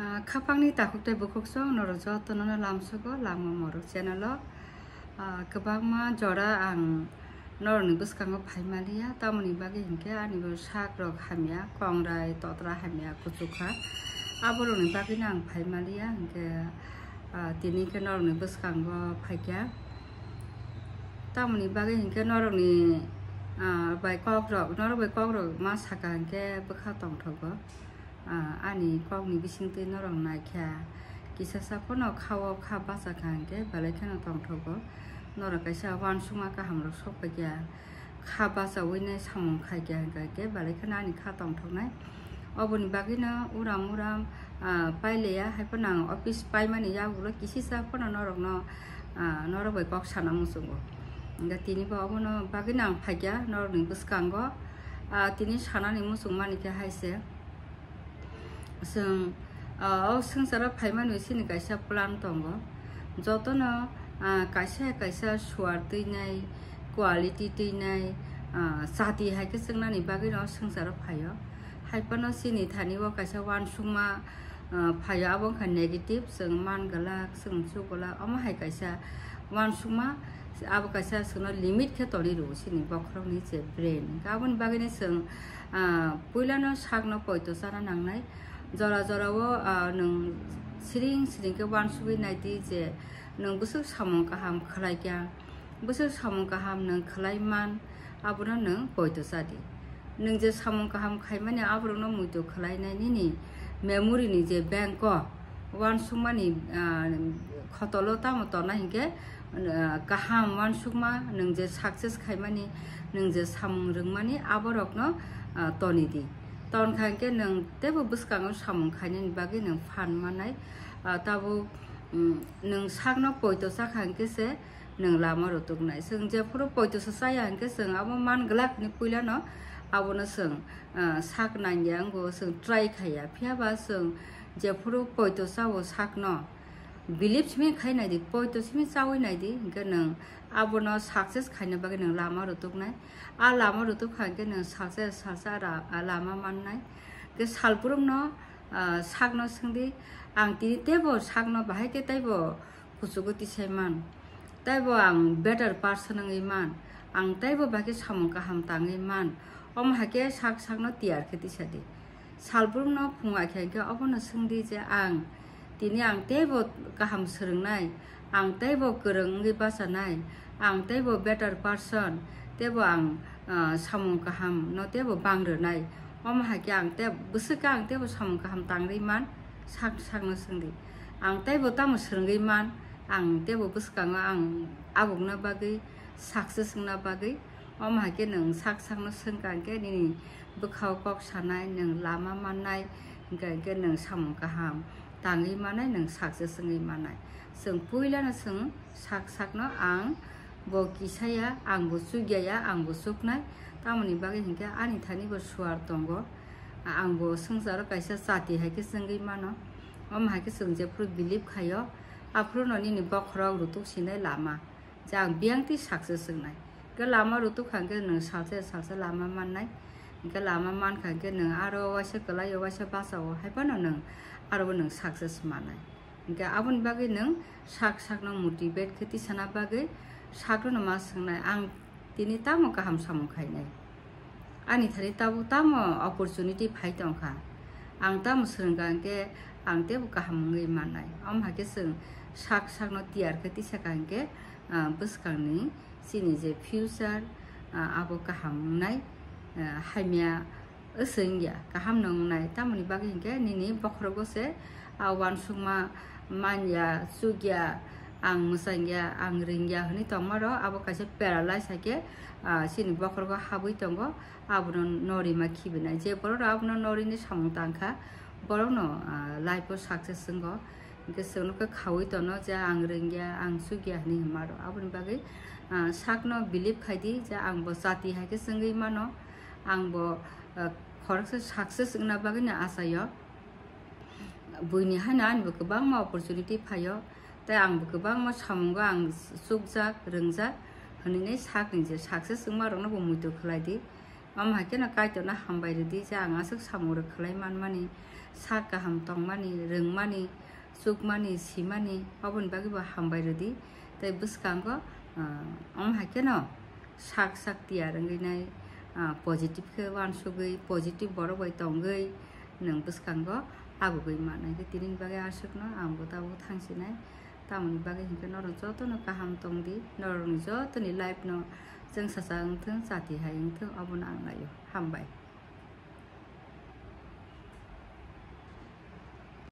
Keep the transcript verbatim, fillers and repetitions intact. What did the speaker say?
Ah, khapangni takhuk tei bukhuk song norok jotono no lamsugo Langma Morok channel o. Ah, kwbangma jora ang norokni bwskango phaimaliya, tamoni bagwi hinkhe ani bo sak rok hamya, kongrai totra hamya, kuchukha, aborokni bagwino ang phaimaliya, hinkhe, ah, tini khe norokni bwskango phaikha. Tamoni bagwi hinkhe norokni, ah, bai kokrok, norok bai kokrok ma saka hinkhe bwkha tongthogo. Ah, ani kokni bisingtwi norok naikha, kisasa phano khao kha bachakha hinkhe belai kheno tongthogo. Norok kaisa uansukma kahamrok sokpaikha, kha bachaui nai samung khaikha hinkhe belai kheno ani kha tongthoknai. Oboni bagwino uram uram, ah, paileya, haiphano ang office paimani yagulo kisisa phano norokno, ah, norok bai kok sana muchungo. Hinkhe tini bo obono bagwino ang phaikha norokni bwskango. Ah, tini sanani muchungmani khe haise. Chwng, ah, o swngcharo phaimani chini kaisa plan tongo. Jotono, ah, kaisa kaisa suar twinai, quality twinai, ah, chati hai khe chwngnani bagwino o swngcharo phaio. Haiphano chini thani o kaisa uansukma, ah, phaio, abo wngkha negative, chwng man glak, chwng chu glak, omo hai kaisa uansukma, abo kaisa chwngno limit khe tonwi rwo chini bokhorokni je brain. Aboni bagwino chwng, ah, puilano sakno poito chana nangnai. Jora jorao, ah, nwng siring siring khe uansugwi naidi je nwng bwswk samung kaham khlaikha, bwswk samung kaham nwng khlai man, abono nwng poito chadi. Nwng je samung kaham khaimani aborokno muitu khlainai nini memory ni je bank o uansukmani, ah, khotolo tamo tona hinkhe, ah, kaham uansukma nwng je success khaimani, nwng je samung rwngmani aborokno, ah, toni di. Tonkha hinkhe nwng teibo bwskango samung khainani bagwi nwng phan mannai. Ah, tabuk, mm, nwng sakno poito chakha hinkhe se nwng lama rw tuknai. Chwng jephuru poito se chaya hinkhe chwng abo man glak hwnwi puilano abono chwng, ah, sak nangya wngo, chwng try khaiya. Phiyaba chwng jephuru poito chao sakno, believe simi khai naidi, poito simi chaui naidi, hinkhe nwng abono success khaina bagwi nwng lama rw tuknai. A lama rw tukha hinkhe nwng salsa salsa ra-, a lama mannai. Hinkhe salbrumno, ah, sakno swngdi, ang tini teibo sakno bahai khe teibo kuchugo tisai man, teibo ang better person wngwi man, ang teibo bahai khe samung kaham tangwi man, omo hai khe sak sakno tiyar khe tisadi. Salbrumno phung aikha hinkhe obono swngdi je ang tini ang teibo kaham swrwngnai, ang teibo kwrwng wngwi bachanai, ang teibo better person, teibo ang, ah, samung kaham no teibo bang rwnai. Omo hai khe ang tei bwswk khe ang teibo samung kaham tangwi man, sak sakno swngdi. Ang teibo tamo swrwngwi man, ang teibo bwskango ang abukna bagwi, success wngna bagwi. Omo hai khe nwng sak sakno swngkha hinkhe nini bwkhao kok sanai, nwng lama mannai, hinkhe hinkhe nwng samung kaham tangwi manai, nwng success wngwi manai. Chwng puilano chwng sak sakno ang bo kisaya, ang bo chukya ya, ang bo chuknai. Tamoni bagwi hinkhe ani thani bo suar tongo. Ang bo swngcharo kaisa chati hai khe chwngwi mano. Omo hai khe chwng jephuru believe khaio, aphuru no nini bokhorok rutuk sinai lama. Je ang biyang twi success wngnai. Hinkhe lama rutuk kha hinkhe nwng salsa salsa lama mannai. Hinkhe lama mankha hinkhe nwng aro waisa kwlaio, waisa bachao, haiphano nwng aro bo nwng success mannai. Hinkhe aboni bagwi nwng sak sakno motivate khe tisana bagwi sakno ma swngnai, ang tini tamo kaham samung khainai? Ani thani tabuk tamo opportunity phai tongkha? Ang tamo swrwngkha hinkhe ang teibo kaham wngwi mannai. Omo hai khe chwng sak sakno tiyar khe tisakha hinkhe, ah, bwskangni chini je future, ah, abo kaham wngnai, ah, hamya wngya, kaham no wngnai. Tamoni bagwi hinkhe nini bokhorogo se, ah, uansukma manya, chukya, ang mwchangya, ang ringya hwnwi tongma rok abo kaisa paralyze hai khe, ah, chini bokhorogo habwi tongo. Abono norima khibinai. Je borok rok abono norini samung tangkha, borokno, ah, life o success wngo. Hinkhe chwngno khe khaui tono je ang rwngya, ang chukya hinwi hwnma rok. Aboni bagwi, ah, sakno believe khai di je ang bo chati hai khe chwngwi mano, ang bo, ah, khoroksa success wngna bagwino achaio. Buini haino ani bo kwbangma opportunity phaio, tei ang bo kwbangma samungo ang chukjak, rwngjak hwnwi nai sakni je success wngma rokno bo muitu khlai di. Omo hai kheno Kaitorno hambai rwdi je ang aswk samung rok khlai manmani, sak kaham tongmani, rwngmani, chukmani, simani, oboni bagwi bo hambai rwdi. Tei bwskango, ah, wng hai kheno sak sak tiyar wngwi nai, ah, positive khe uansugwi, positive borok bai tongwi nwng bwskango abugwi mannai khe tinini bagwi aswkno ang bo tabuk thangsinai. Tamoni bagwi hinkhe norok jotono kaham tongdi, norokni jotoni life no chwngsacha wngthung, chati hai wngthung, obono ang laio. Hambai.